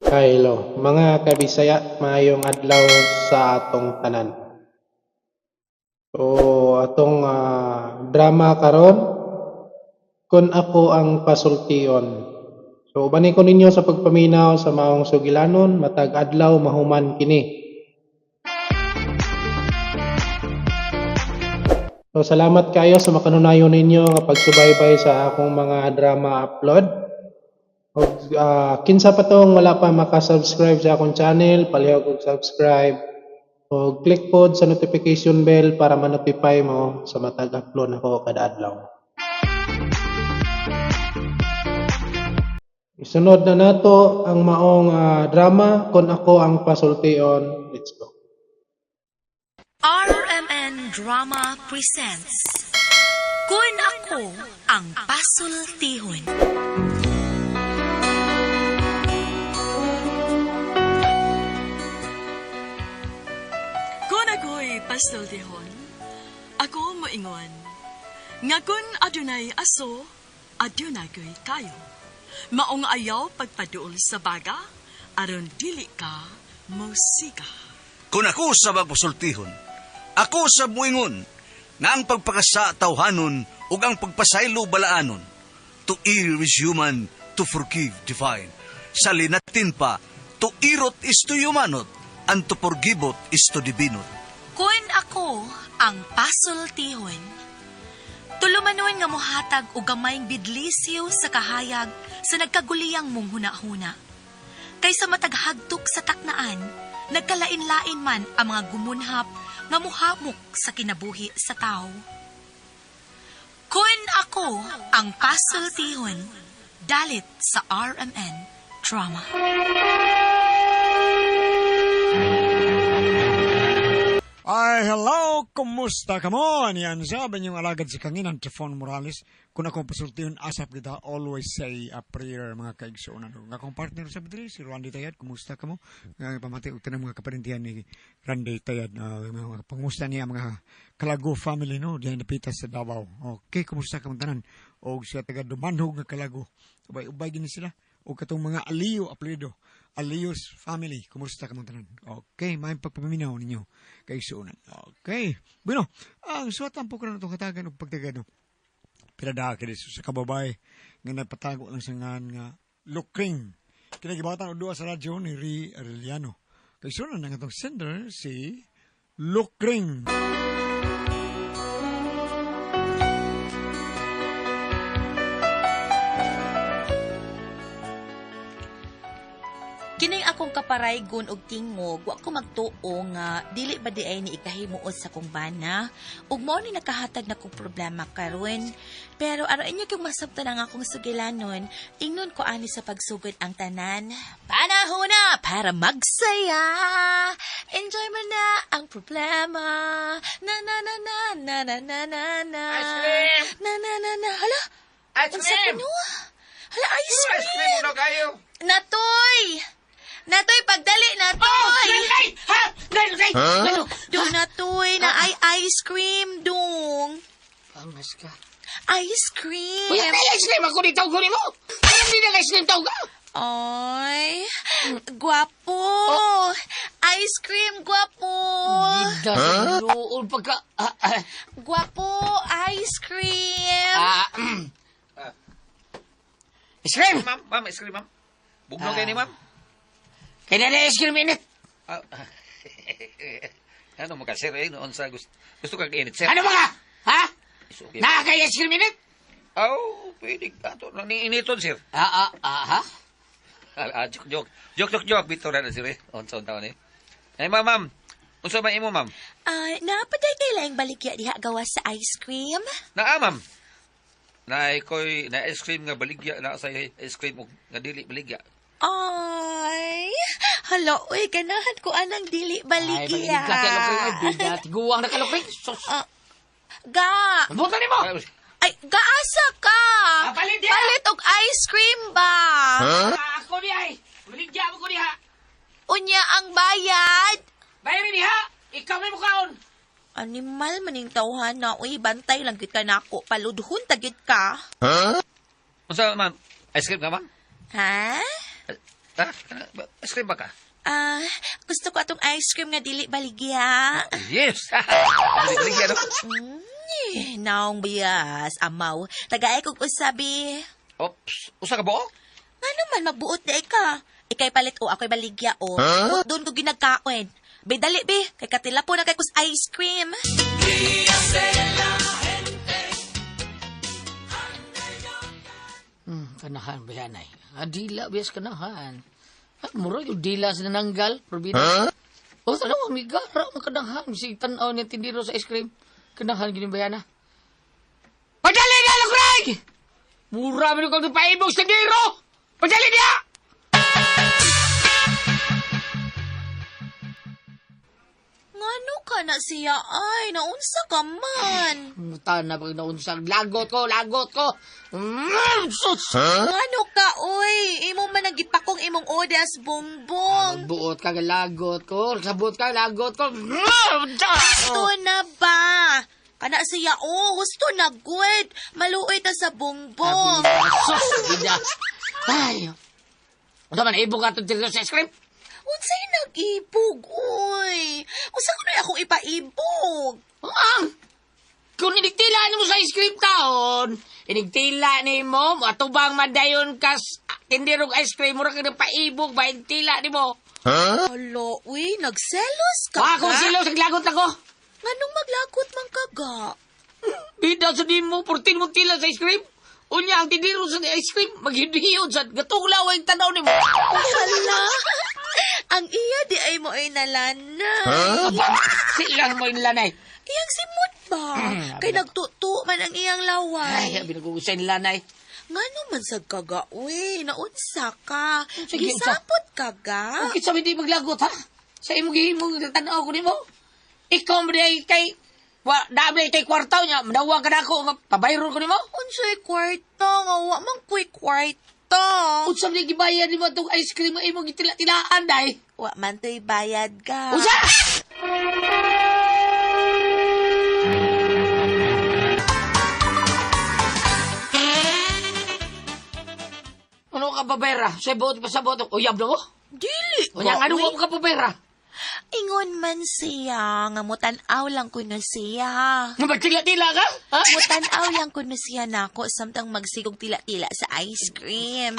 Hello, mga kabisaya, maayong adlaw sa atong tanan. So, atong drama karon, Kun Ako ang Pasultion. So, ubani ko ninyo sa pagpaminaw sa maong sugilanon, matag adlaw mahuman kini. So, salamat kayo sa makanunayon ninyo nga pagsubaybay sa akong mga drama upload. Og kinsa pa tong wala pa maka-subscribe sa akong channel, palihog og subscribe og click pod sa notification bell para ma-notify mo sa matag upload nako kada adlaw. Isunod na nato ang maong drama Kun Ako ang Pasultion. Let's go. RMN Drama Presents Kun Ako ang Pasultihon. Kung ako'y pastultihon, ako moingon, nga kun adunay aso, adunay ko'y kayo. Maong ayaw pagpaduol sa baga, aron dili ka musika. Kung ako sa magpasultihon, ako sa muingon, nga ang pagpakasa tawhanon ug ang pagpasaylo balaanon. To err is human, to forgive divine. Sa linatin pa, to irot is to humanot, and to forgivot is to divinot. Kun ako ang pasultihon. Tulumanon nga mohatag og gamayng bidlisiw sa kahayag sa nagkaguliyang mong hunahuna. Kaysa mataghagtok sa taknaan, nagkalain-lain man ang mga gumunhap nga muhamok sa kinabuhi sa tao. Kun ako ang pasultihon, dalit sa RMN Drama. Ay, hello! Kumusta ka mo? Yan sabi niyong alagad sa kanginan, Trifon Morales. Kung ako pasultihon, asap kita, always say a prayer, mga kaigsuonan. Nga akong partner sa diri, si Randy Tayad, kumusta ka mo? Nga pamati og tanang mga kaparintihan ni Randy Tayad. Mga pangusta niya mga Kalago family, no? Diyan napita sa Davao. Okay, kumusta ka mong tanan? O siya taga Dumanhog nga Kalago. Ubay-ubay gini sila. O katong mga Aliyo, apelido. Alios family, kumusta ka mong tanan? Okay, may pagpaminaw ninyo kay suunan. Okay. Bueno, ang suwatan po karon itong katagan og pagtagano. Pirada kini sa kababay nga nagpatago lang sa ngan nga Lukring. Kinagibatan og duha sa radyo ni Ri Arellano. Kay suunan ang atong sender si Lukring. Kining akong kaparaygon og tingog, wa ko magtuo nga dili ba di ay ni ikahimuot sa kong bana. Ug mao ni nakahatag na kong problema karon. Pero aron inyo kyung masabtan ang akong sugilanon, ingnon ko ani sa pagsugod ang tanan. Panahon na para magsaya. Enjoy mo na ang problema. Na na na na na na na na na. Ice cream! Na na na na. Hala, Ice unsa cream! kuno? Hala, ice cream! Ice cream na kayo! Natoy! Natoy, pagdali, Natoy! Ay! Ha! Ay! Ay! Dung, Natoy, na ay ice cream, dung. Pangas ka. Ice cream. Uy, ay, ice cream ako dito ko nimo. Ay, hindi na ice cream tawag ka. Ay, gwapo. Ice cream, gwapo. Huh? Noon pagka... Gwapo, ice cream. Ice cream! Ma'am, ma'am, ice cream, ma'am. Bugno kayo ni ma'am. Kaya na ice cream init. Ah, ano mo ka, sir? Eh, noon sa gusto, gusto kang init, sir. Ano ba ka? Ha? It's okay. Na kay ice cream init? Oh, pwede. Ato, initon, sir. Ha? Joke, joke. Joke, joke, joke. Bito na, sir. Eh. On sa taon, eh. Ay, ma'am, ma'am. Unsa man imo, ma'am? Ah, napaday kay laing baligya diha gawas sa ice cream. Naa, ma'am. Na koy na ice cream nga baligya na sa ice cream og nga dili baligya. Ay, hala, uy, ganahan ko anang dili Ay, baligya. pag-inig ka kay Lukring. Ay, bigat. Guwang na ka, Lukring. Sus. Ga, Buta nimo! Ay, ay, gaasa ka. Ah, palit diha. Palit og ice cream ba? Ako di ay. Baligya mo ko diha. Unya ang bayad. Bayarin diha. Ikaw may mukaon. Animal maning tawhan na, uy, bantay lang gid ka nako, paludhon ta gid ka. Unsa, ma'am? Ice cream ka, ma'am? Ha? Ah, Ice cream ba ka? Ah, gusto ko atong ice cream nga dili baligya. Yes. Dili ano? Eh, naong bias, amaw. Tagaay kog usabi. Ops, usa ka buok? Nga naman, magbuot di ay ka. Ikay palit o, ako'y baligya o. Huh? Doon ko ginagkaon. Be, dali be. Kay katila po na kay kus ice cream. Kanahan ba yan ay? Ah, dila biyas kanahan. Ah, mura yung dila sa nananggal, probina. Huh? O, tanaw, migara, ang kanahan. Si tanaw niya tindiro sa ice cream. Kanahan, gini ba yan ah? Padali na, Craig! Mura man yung paibog sa tindiro! Padali niya! Ngano ka na siya ay, naunsa ka man. Muta na pag naunsang. Lagot ko, lagot ko! Sus! Ngano ka, oy. Imo man ang gipakong imong odas, bongbong. Magbuot ka, lagot ko. Sabot ka, lagot ko. Gusto na ba? Kana siya, oh, gusto na good. Maluoy ta sa bongbong. Sus! Bida. Ay! Unsa man ibog atong tindiro sa ice cream? Unsay nag-ibog, oy. Unsa kunoy akong ipaibog? Ang! Kung inigtila nimo sa ice cream taon, inigtila nimo, atubang madayon kas tindirog ice cream, mura ka ng paibog, ba inigtila nimo? Hala, uy, nagselos ka Wa akong ba? silaw sa lagot ako. Nganong maglagot man ka ga? Bida sa nimo, 14 mo tila sa ice cream. Unya, ang tindiro sa ice cream, maghidhiyod sa gatuglaw ang tanaw nimo. Hala, ang iya di ay mo ay nalana. Silang mo inlanay. Iyang simot ba? Kay nagtutu man ang iyang laway. Ay, binagugusay nilanay. Ngano man sad ka ga, uy, naunsa ka. Sige, unsa? Gisapot ka ga? Bakit sa hindi maglagot, ha? Sa imong gihimong tanaw ko nimo. Ikaw mo di kay wa dami kay kwartaw niya, madawag ka na ako nga pabayron ko nimo. Unsay kwarta nga wa man ko'y kwarta. Unsa man gibayad nimo atong ice cream nga imong gitila-tilaan day? Wa man to'y bayad ka. Unsa? Ano ka babayra? Sa buot pa sa buot. Uyab na mo? Dili Unya ba, nga uy? ka babayra? Ingon man siya nga mutan-aw lang kuno siya. Nga magtila-tila ka? Ha? Mutan-aw lang kuno siya nako samtang magsigog tila-tila sa ice cream.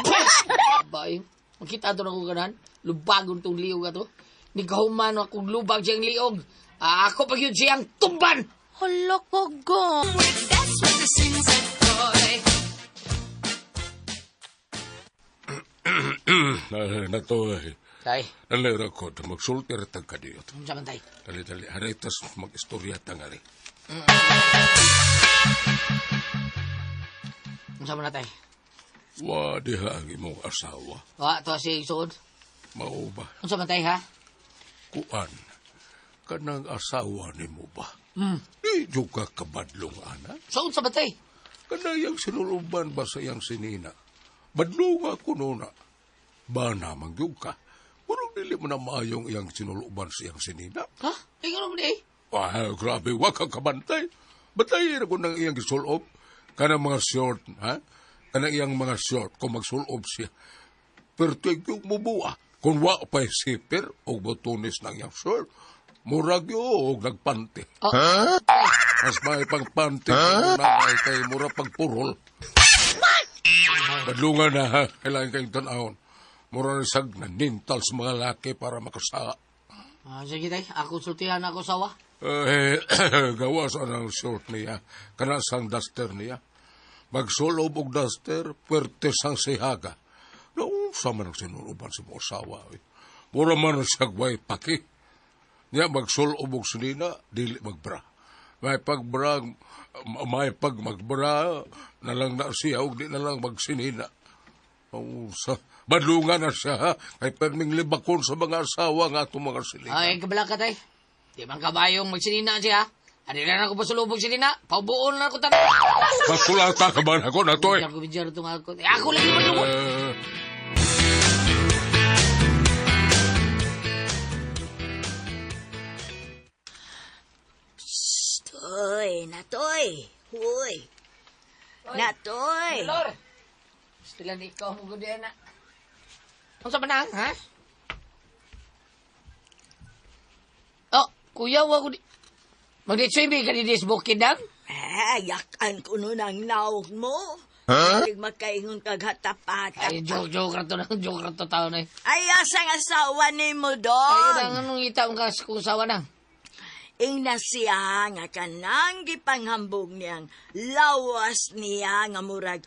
Abay, makita to na ko ganahan. Lubagon tong liog ato. Nikahuman akong lubag siyang liog. Ah, ako pag yun siyang tumban! Hala ka ga. Natoy. Tay, Nalera ko, magsulti ratag ka diyot. unsa man tay? Dali, dali, haritas mag-istorya tangari. Unsa man na tay? Wa diha ang imong asawa. Wa to si Suod. Mao ba? Unsa man tay ha? Kuan. Kanang asawa nimo ba? Di jud ka kabadlong, ana. So unsa man tay? Kanayang sinuluban ba sa iyang sinina? Badlonga kuno na. Bana man gyud ka. Murag dili mo na maayong iyang sinuluban sa iyang sinina. Ha? Ikaw naman eh. Ah, grabe, wa ka kabantay. Bantay ra ko ng iyang gisulob. Kanang mga short, ha? Kanang iyang mga short, kung magsulob siya. Pero yung mubuha. Kung wa pa'y zipper o botones ng iyang short, murag yun, og nagpante. Oh. Mas may pangpante huh? Na kay kay mura pagpurol. Badlungan na, ha? Kailangan kayong tanahon. Mura na sag nanintal sa mga laki para makasala. Ah, sige tay, ako sultihan ako sawa. Eh, gawa sa ng short niya, kana sang duster niya. Magsulob og duster, puwerte sang sihaga. Naunsa man ang sinuloban sa mga asawa. Eh. Mura man ang sagway paki. Niya magsulob og sinina, dili magbra. May pagbra, may pag magbra, nalang na siya og di nalang magsinina. Naunsa, badlungan na siya ha, kay perming libakon sa mga asawa nga atong mga silina. Ay, kabala ka tay. Di man kabayong magsinina siya. Ano na ako pasulubog sinina? Paubuon na ako tanan. Makulata ka ba na ako na to eh? Ako bidyar itong ako. Eh, ako lagi madungon. Eh, Toy, natoy. Hoy. Natoy. Lor. Stila ni ikaw mo gud na. Unsa man ang, ha? Kuya, wa ko di... Magditsuibi ka di bukid dang? Eh, yakan ko nun ang naog mo. Huh? Makaingon kag hatapata. Ay, joke, joke rato na, joke rato tao na eh. Ay, asang asawa ni mo doon. Ay, nang anong ita mong kas kung sawa na. Ingna siya nga kanang gipanghambog niyang lawas niya nga murag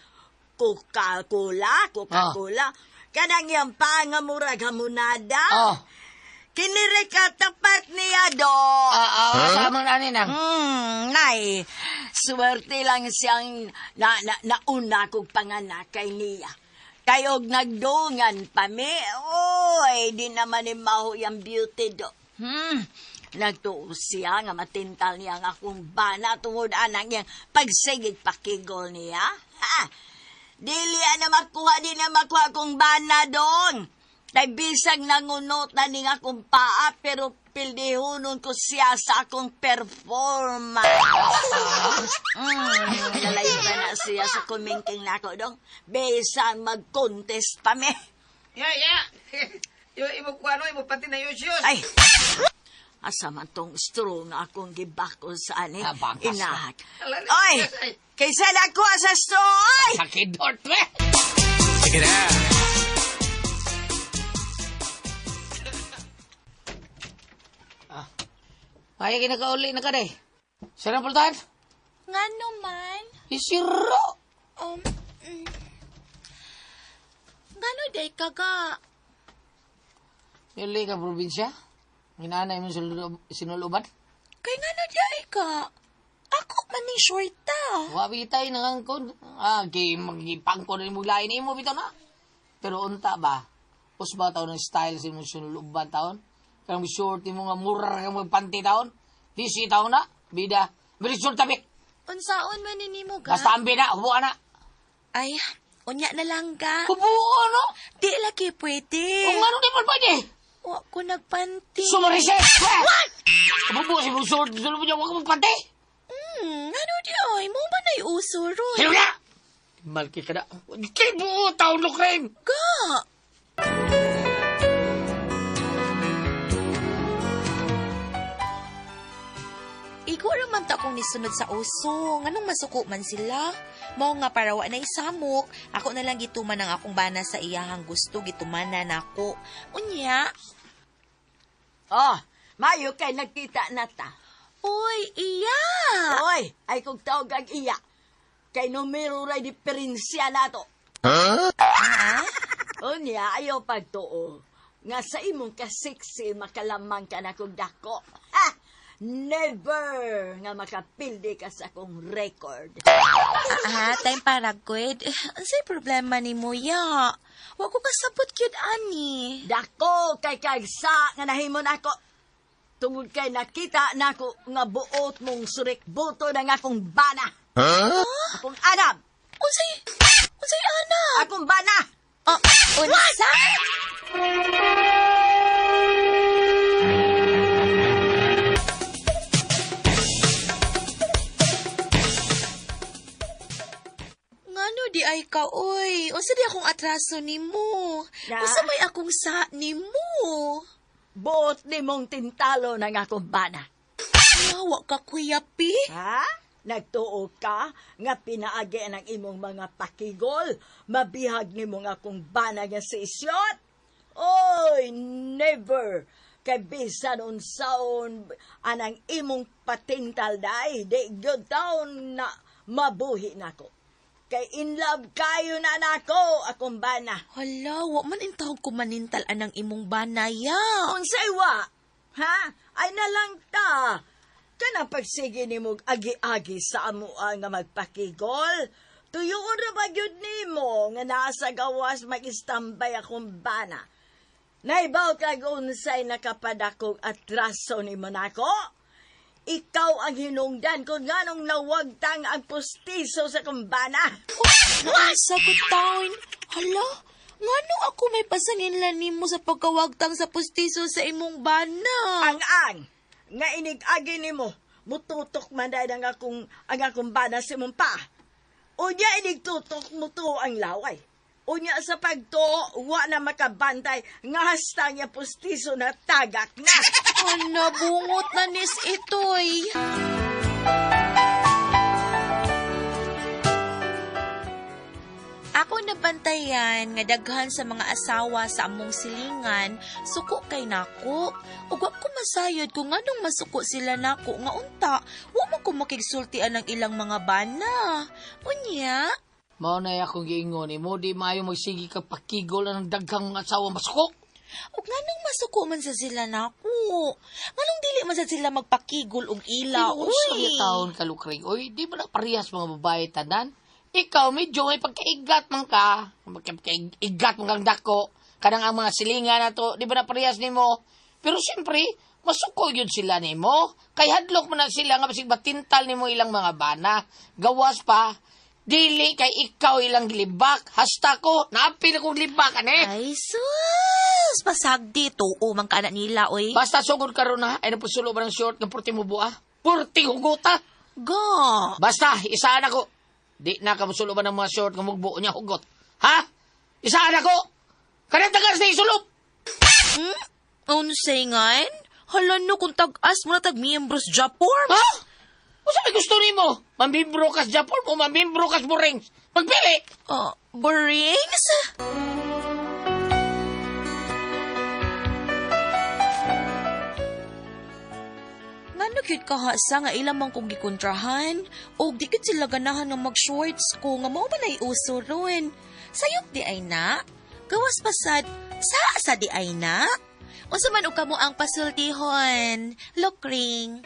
Coca-Cola, Coca-Cola. Kanang iyang paa nga murag hamonada. Oh. Kiniri katapat niya do. Ah, ah, huh? Sa ani nang. Nay, swerte lang siyang na, nauna kog panganak kay niya. Kay og nagdungan pa mi, oy, di naman ni maho yung beauty do. Nagtuo siya nga matintal niya ang akong bana tungod anang iyang pagsigig pakigol niya. Ha? Dili na makuha, di na makuha akong bana doon. Kay bisag nangunot na ning akong paa, pero pildihunon ko siya sa akong performance. Nalayo na na siya sa kumingking nako dong. Bisan mag-contest pa mi. Ya, ya. Yo imo kuano imo pati na yus. Ay! Asa man tong straw nga akong gibako sa ani? Ah, bangkas na. Inahak. Oy! Kaysa nakuha sa straw, oy! Sakit dort, we. Sige na. Ah. Ay, kinakauli na ka day. Saan ang pultahan? Ngano man? Isiro. Ngano day kaga? Yuli ka probinsya? Ginanay mo sinuluban? Kay ngano day ka? Ako man ni shorta. Wabi tayo nangangkon. Ah, kay magipangkon na imong lain imo bitaw na. Pero unta ba? Usba taon ng style sa imong sinuluban taon? Kanang short imo nga mura ka magpanti taon? Disi taon na? Bida. Bida short tabi. Unsaon man ni nimo ga? Basta ambi na, hubuan na. Ay, unya na lang ga. Hubuan no? Di lagi pwede. Kung ano di man pwede? Wa ko nagpanti. Sumarise! What? Hubuan si mong short, sulubon niya, huwag ka magpanti. Ano di ay? Mo ba na'y uso ron? Sino na? Malki ka na. Kay buo taon no, Kreng! Ga! Igo raman ta akong nisunod sa uso. Nganong masuko man sila? Mao nga para wa na isamok. Ako na lang gituman ang akong bana sa iyahang gusto. Gitumanan nako. Unya, Oh, mayo kay nagkita na ta. uy, iya! Oy, ay kog tawag ang iya. Kay numero ray diferensya nato. Ah? Unya, ayaw pagtuo. Nga sa imong kasiksi, makalamang ka na kog dako. Ha! Never nga makapildi ka sa akong record. Ah, time para good. Unsay problema ni mo ya? Wa ko kasabot gyud ani. Dako kay kagsa nga nahimo nako. Tungod kay nakita nako nga buot mong surik buto ng akong bana. Huh? Akong anam. Unsay unsay ana? Akong bana. Ah, unsa? Ngano di ay ka, oy? Unsa di akong atraso nimo? Na? Unsa may akong sa nimo? Buot ni mong tintalo ng akong bana. Wa ka, Kuya P. Ha? Nagtuo ka nga pinaagi ng imong mga pakigol, mabihag nimo nga akong bana nga si Isyot? Oy, never! Kay bisan unsaon anang imong patintal day, di gyud taon na mabuhi nako. Kay in love kayo na nako akong bana. Hala, wa man intawag ko manintal anang imong banaya. Unsay wa? Ha? Ay nalang ta. Kanang pagsige nimo agi-agi sa amoa nga magpakigol. Tuyoon ra ba gyud nimo nga naa sa gawas mag-istambay akong bana. Naibaw kag unsay nakapadakog atraso nimo nako? Ikaw ang hinungdan kung nganong nawagtang ang pustiso sa akong bana. Naasa ko taon. Hala, ngano ako may pasanginlan nimo sa pagkawagtang sa pustiso sa imong bana? Ang-ang, nga inig-agi nimo, mututok man dahil ang akong bana sa imong paa. Unya inig tutok mo to ang laway. Unya sa pagtuo, wa na makabantay nga hasta niya pustiso na tagak na. Ano, bungot na nis itoy. Ako nabantayan nga daghan sa mga asawa sa among silingan, suko kay nako. Ug wa ko masayod kung nganong masuko sila nako nga unta, wa man ko makigsultian ang ilang mga bana. Unya, Mao na akong giingon imo di maayo magsigi ka pakigol ang daghang mga asawa masuko. ug nganong masuko man sa sila nako? Nganong dili man sa sila magpakigol og ila? Uy, Uy. taon ka Lukring. Uy, di ba na parehas mga babae tanan? Ikaw medyo may pagkaigat man ka. Pagkaigat man kang dako. Kanang ang mga silingan na to, di ba na parehas nimo? Pero siyempre, masuko yun sila nimo. Kay hadlok man na sila nga basig batintal nimo ilang mga bana. Gawas pa, dili kay ikaw ilang gilibak. Hasta ko, naapil akong libak, ane. Ay, sus! Pasagdi, tuo man ka na nila, oy. Basta sugod karon na, ay napusulo ba ng short ng purti mo buha? Purti huguta! Ga! Basta, isaan ako. Di na ka musulo ba ng mga short nga mugbuo niya hugot? Ha? Isaan ako! Kanang tagas na isulop! Hmm? Unsay ngan? Hala no, kung tag-as mo na tag-miyembros Japor. Ha? Unsa may gusto nimo? Mamimbro kas Japon o mamimbro kas Burings? Magpili! Oh, Burings? Ngano cute ka ha sa nga ilang man kong gikontrahan og di gud sila ganahan nga mag-shorts ko nga mao ba nay uso ron. Sayop di ay na. Gawas pasad sa sa di ay na. Unsa man og kamo ang pasultihon? Lokring.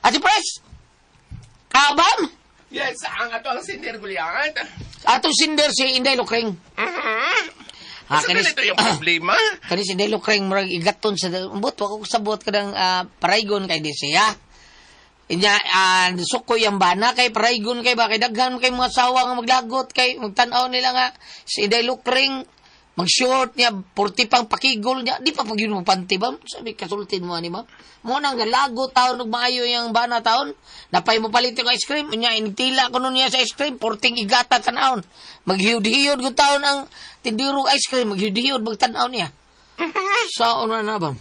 Ate Pres! Kabam! Yes, ang ato ang sinder Guliat. Atong sinder si Inday Lukring. Ha, Sa ganito yung problema. Kani si Inday Lukring murag igaton sa but wa ko sabot kadang paraygon kay di siya. Inya sukoy ang bana kay paraygon kay ba kay daghan kay mga asawa nga maglagot kay magtan-aw nila nga si Inday Lukring mag-short niya, purti pang pakigol niya, di pa pag yun mo panty ba? Sabi, kasultin mo ani ma'am. Mo nang galago taon ug maayo yung bana taon. Napay mo palit yung ice cream, unya initila ko nun niya sa ice cream, purting igata tan-aon. Maghiyod-hiyod ko taon ang tindirong ice cream, maghiyod-hiyod magtan-aw niya. Sa una na ba?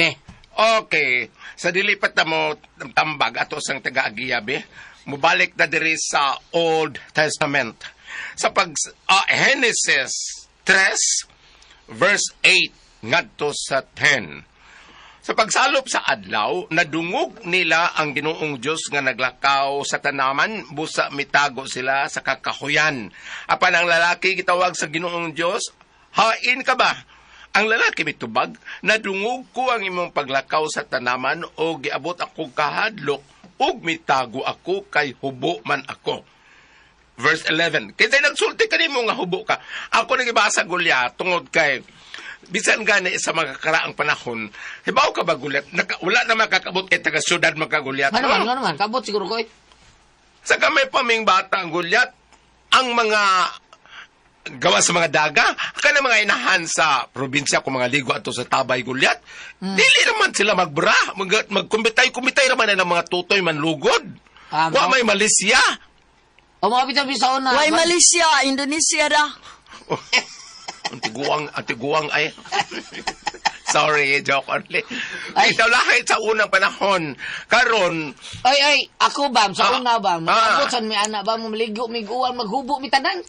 Eh, Okay, sa dilipat na mo tambag ato sang taga-agiya be, mubalik na diri sa Old Testament. Sa pag Genesis 3 verse 8 ngadto sa 10. Sa pagsalop sa adlaw, nadungog nila ang Ginoong Dios nga naglakaw sa tanaman, busa mitago sila sa kakahuyan. Apan ang lalaki gitawag sa Ginoong Dios, hain ka ba? Ang lalaki mitubag, nadungog ko ang imong paglakaw sa tanaman o giabot ako kahadlok ug mitago ako kay hubo man ako. Verse 11. Kaya nagsulti ka nimo nga hubo ka. Ako nagibasa Goliath tungod kay bisan gani sa mga karaang panahon, hibaw ka ba Goliath? Wala na makakabot kay taga syudad maka Goliath. ano man, ano man, kabot siguro ko eh. Sa kamay pa ming bata ang Goliath, ang mga gawa sa mga daga, kana mga inahan sa probinsya kung mga ligo ato sa Tabay Goliath, dili naman sila magbra, magkumitay-kumitay naman na ng mga tutoy manlugod. Ah, Wa may malisya. O mga bitaw sa una. Way Malaysia, Indonesia ra. Ang tiguang, ang tiguang ay. Sorry, joke only. Ay. Ay. Ito lahat sa unang panahon. Karon, Ay, ay, ako bam, sa Ah. una bam. Ah. Abot san mi ana bam, maligo, miguan, maghubo, mi tanan.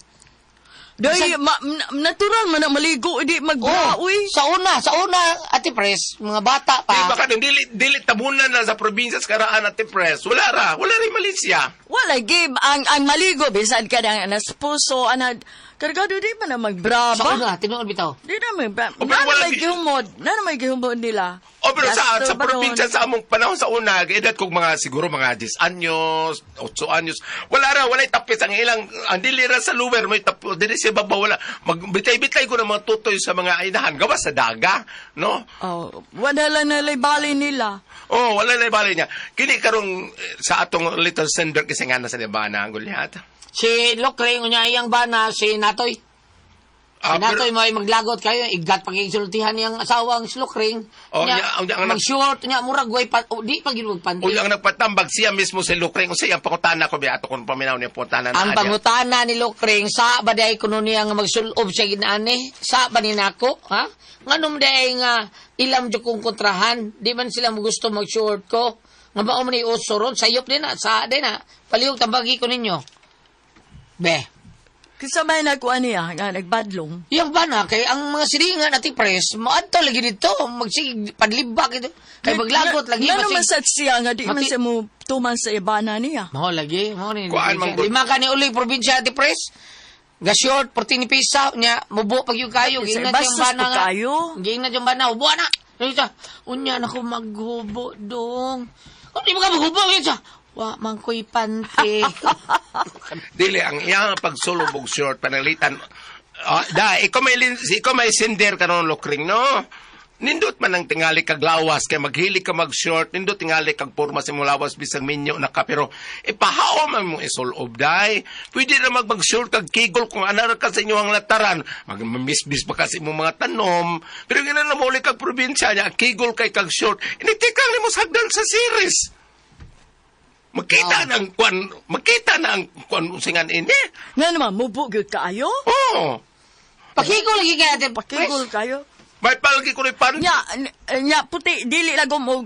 Day, natural man na maligo, di magbra, Oh, uy. sa una, Ate Pres, mga bata pa. di ba ka dili dili tabunan na sa probinsya sa Karaan at Pres. Wala ra, wala rin Malaysia. Wala give ang ang maligo bisan ka na nas puso ana kargado di man na magbra Sa ba? una, tinuod bitaw. Di na magbra. O, pero Na wala may di- gihumod, na may gihumod nila. O pero sa Gasto sa ba doon? probinsya sa among panahon sa una, edad kog mga siguro mga 10 anyos, 8 anyos. Wala ra, walay tapis ang ilang ang dili ra sa lower may tapos dili sa baba wala. Magbitay-bitay ko ng mga tutoy sa mga inahan gawas sa daga, no? Oh, wala lang nalay bali nila. Oh, wala na ibali niya. Kini karong sa atong little sender kasi nga na sa Libana, Goliath. Si Lokring, unya iyang bana, si Natoy. Ah, Sinatoy mo ay maglagot kayo, igat pagigsultihan niyang asawa ang slokring. Oh, Nya, nya, ang mag-short, nya, murag, way, pa, oh, di pa gid magpanti. Uy, ang nagpatambag siya mismo si Lucring. Unsay ang pangutana ko biya ato kung paminaw niya pangutana na Ang niya. pangutana ni Lokring, sa ba day kuno niya nga magsulob siya ginaani? Sa ba ni nako? Ha? Nganong day nga ilam jud kong kontrahan? Di man sila mo gusto mag-short ko. Nga ba man uso ron? Sayop din na, sa din na. Palihog tambagi ko ninyo. Be. Kinsa may nagkuan niya nga nagbadlong. Yung ba na, kay ang mga siringan at press, maadto lagi dito, magsig padlibak ito. Kay maglagot lagi. Ngano man masig- sa siya nga di man Mati- siya mo tuman sa ibana niya. Mao lagi, mao ni. Kuan man gud. Lima ka ni uli probinsya ati press. Ga short 14 pisa nya mubo pag yung kayo Sa giingnan yung bastos bana po nga. kayo. Giingnan yung bana hubo na. Sabi siya, unya na ko maghubo dong. Kung di mo ka maghubo yun siya. Wa man ko'y pante. Dili ang iyang pagsulob og short panalitan. Ah, da ikaw may ikaw may sender karon Lucring no. Nindot man ang tingali kag lawas kay maghilig ka mag short, nindot tingali kag porma sa imong lawas bisag minyo na ka pero ipahao man mo isulob day. Pwede ra mag short kag kigol kung anar ka sa inyong lataran, magmisbis pa kasi imong mga tanom. Pero gina na mo kag probinsya niya, kigol kay kag short. Initikang nimo sa hagdan sa series. Makita na ang kwan, makita na ang kwan usingan ini. Nga naman mubo gyud kaayo. Oo. Pakigol lagi kay ate Pakigol press. kayo. May palgi ko ni pan. Nya nya puti dili lagom og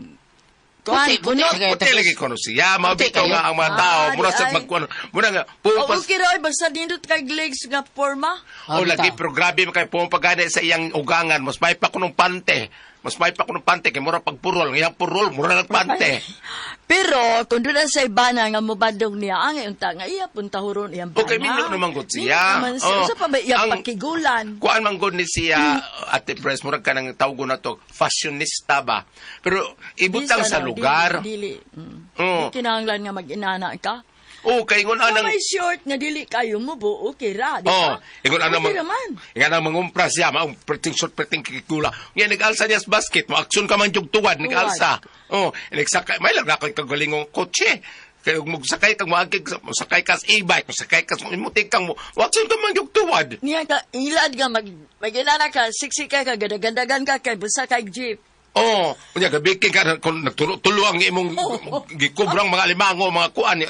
kuan Puti, puti kunot. kay ate Puti press. lagi ko no siya, mabitaw kayo. nga ang mga tao, Ah, mura di sa ay. magkuan, mura nga O pupas. okay ra oy, basta nindot kay legs nga forma. O lagi pero grabe man kay pumapagani sa iyang ugangan, mas may pa kunong pante. Mas may pa kunong pante kay mura pagpurol, ang iyang purol mura nag pante. Pero kung doon sa ibana nga mobadlong niya ang unta nga iya punta huron iyang bana. Okay, minyo naman gud siya. Minyo naman siya. Oh. Unsa pa ba iyang Ang- pakigulan? Kuan man gud ni siya Ate Pres, murag ka nang tawgo na to, fashionista ba? Pero ibutang Bisa sa na, lugar. Dili. Dili, Oo. Di kinahanglan nga mag-inana ka. Oh, kay ingon Kung anang may short nga dili kayo mo bu, okay ra, di Oh, ba? ingon anang Okay naman. Ingon anang mangumpra siya, maong perting short perting kikula. Nga nag-alsa niya sa basket, mo aksyon ka man jug tuwad nag-alsa. Oh, nagsakay, may lang na ko'y kagalingong kotse. Kay ug magsakay kag moagig sakay ka sa e-bike, sakay ka sa imutik kang mo. Aksyon ka man jug tuwad. Niya ka ilad ka mag mag-inana ka, siksi ka ka, gadagandagan ka kay busa kay jeep. Oh, unya gabi kay ka kung nagtulo-tulo ang imong gikubrang mga limango, mga kuan.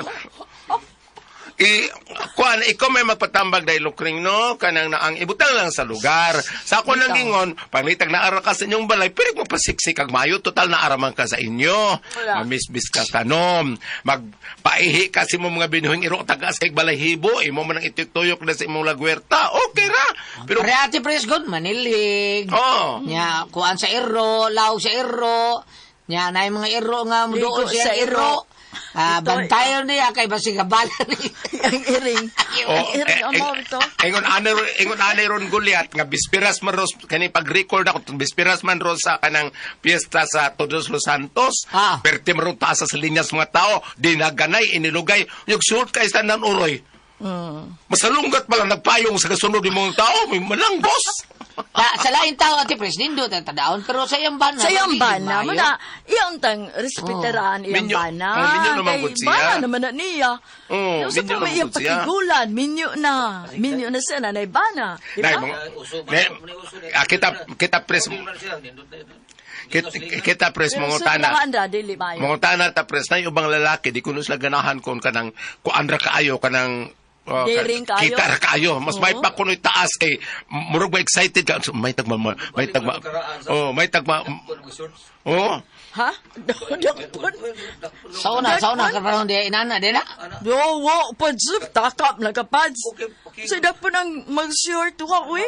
I kuan ikaw may magpatambag dahil lukring no kanang na ang ibutang lang sa lugar. Sa ako nang ingon, panglitag na ara ka sa inyong balay, pero magpasiksik kag mayo total na araman ka sa inyo. Wala. Mamisbis ka tanom, magpaihi ka sa imong mga binuhing iro tagas kay balahibo, imo man ang itutuyok na sa imong lagwerta. Okay ra. Pero Pero ate press good manilhig. oh, Nya kuan sa iro, law sa iro. Nya na mga iro nga muduol Ligo sa sa iro. iro. Ah, Ito, bantayon niya kay basig bala ni. Ang iring. Ang iring eh, amo ito. Ingon ane ron Goliath nga bispiras man ros kani pag-record ako bispiras man ros sa kanang piyesta sa Todos Los Santos. Ah. Perti man ron taas sa linyas mga tao, dinaganay inilugay yung suot kay tanan uroy. Masalunggat pa lang nagpayong sa kasunod ni mga tao, may malang boss. Ta, sa laing tao ate press nindot ang tadaon pero sa iyang bana. Sa iyang magiging bana, maayo. mo na, iyang tang respetaraan iyang Minyo. bana. Oh, minyo naman Kay gud siya. Bana naman na niya. Oh, Sa minyo pa naman may iyang gud siya. pakigulan, minyo na. Minyo na siya, nanay bana. Di Nay, ba? mga, nay, ah, kita kita pres kita, kita pres Pero mga sa tana. tanahan ra, dili maayo. Mga tana ta pres na yung ubang lalaki di kuno sila ganahan kon kanang kuan ra kaayo kanang Daring kaayo. Kita ra kaayo. Mas may Oo. pa kuno taas kay murag ba excited ka. So, may tagma may tagma. Oh, may tagma. Oh. Ha? Dakpon? Sa una karon di inana di na. Yo, wo, pads, takap na kapads. Sa dakpon ang mag-short wa, uy.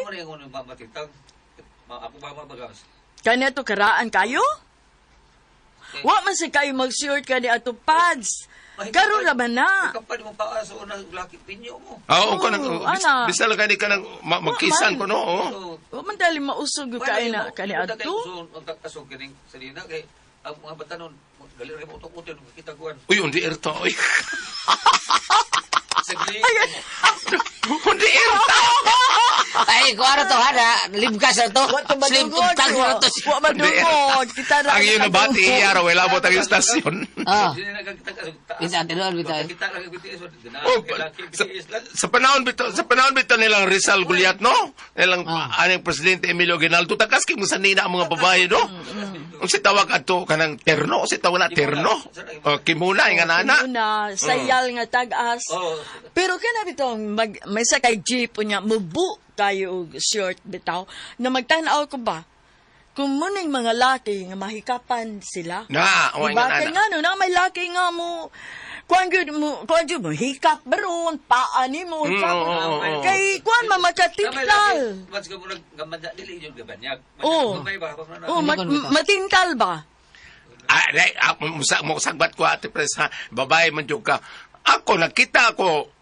Kani ato karaan kayo? Wa man sa kayo mag-short kani ato pads. Karon ra man na. Kapal mo paa sa unang laki pinyo mo. Oo, kanang Oo, ana. bisala kani kanang magkisan man. ko no. Oh. Wa man dali mausog yung kayo na kani ato. Ang kining salina kay ang mga batanon dali ra mo utok-utok kita kuan. Uy, undi erto. Uy. Sagli. Undi erto. Ay, Kay kuha to hana, libkas na to. Wa to Slim madungog. tag na to. Wa madungog. Kita ra. Ang iyong nabati, iya raw, wala mo tayong istasyon. Ah, Dili na kagtag- Bisa, tinuod, bitaw. Kita lang ang BTS. Oh, sa, sa panahon bito nilang Rizal Guliat, no? Nilang anong presidente Emilio Aguinaldo, tagas kay mo sa nina ang mga babae, no? Ang si tawag ato kanang terno, si tawag na terno. O, kimuna, nga nana. Una, sayal nga tag-as. Oh. Pero kana bitong mag, may sa kay jeep unya mubu kayo og short bitaw na magtan-aw ko ba kung muning mga laki nga mahikapan sila. Na, o, Diba? nga Kay nana. nga no, na may laki nga mo kuan gyud mo, kuan gyud mo hikap baron, paa nimo, Oo, oo, oo. Kay kuan ma makatintal. Mas ka murag gamanya dili yun gabanyag. Oo. Oh, matintal ba? Ah, dai, ah, musagbat ko ate pres ha. Babae man jud ka. Ako nakita ko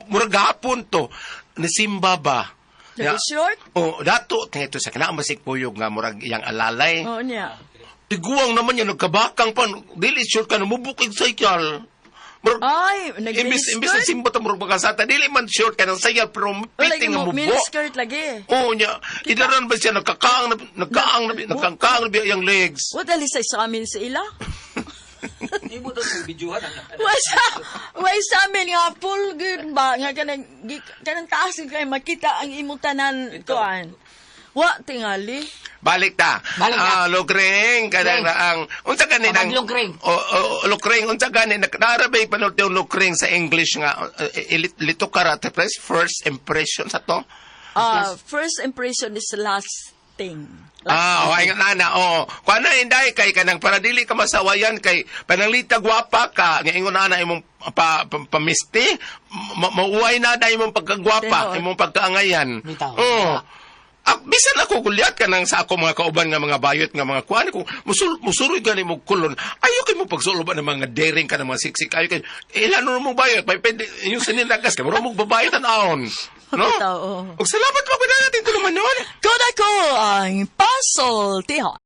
murag gahapon to nisimba ba? Ya. Nag-short? Oh, dato tingito sa kana masik puyog nga murag iyang alalay. Oo niya. Tiguang naman yan, nagkabakang pa. Dili sure ka, namubukig sa ikyal. Murag, Ay, imbis, imbis na nag-miniskirt? simba ta, murag makasata. Dili man sure ka ng sayal, pero O, lagi piting nga mo, mubo. miniskirt lagi. Oo niya. Idaran ba siya, nagkakaang na, nagkaang na, nagkangkaang na iyang legs. What ali sa amin sa ila? Imo to sa videohan. Wa sa amin nga full good ba nga kanang kanang taas kay makita ang imong tanan kuan. Wa tingali. Balik ta. Balik ta. Ah, Lokring, kanang Kring. na ang unsa gani nang Pabadlong, Kring. O, o, Lokring, unsa gani naarabay panood yung Lokring sa English nga lito karate press first impression sa to. Ah, first impression is last thing. Ah, oh, ay nga na, oh. Kuan na inday kay kanang para dili ka masawayan kay pananglita gwapa ka, nga ingon na na imong pa, pa, pamisti, mauway na na imong pagkagwapa, Tinuod. imong pagkaangayan. Bitaw. Oh. Ah, bisan ako gulyat ka nang sa ako mga kauban nga mga bayot nga mga kuan kung musuroy gani mo kulon ayo kay mo pagsuloban ng mga daring ka ng mga siksik ayo kay ilan mo bayot may pwede yung sinilagas kay murag mo babayot tan-aon, no? Bitaw, oo. Ug salamat pa natin tulungan noon. Koda ko ang puzzle tiho.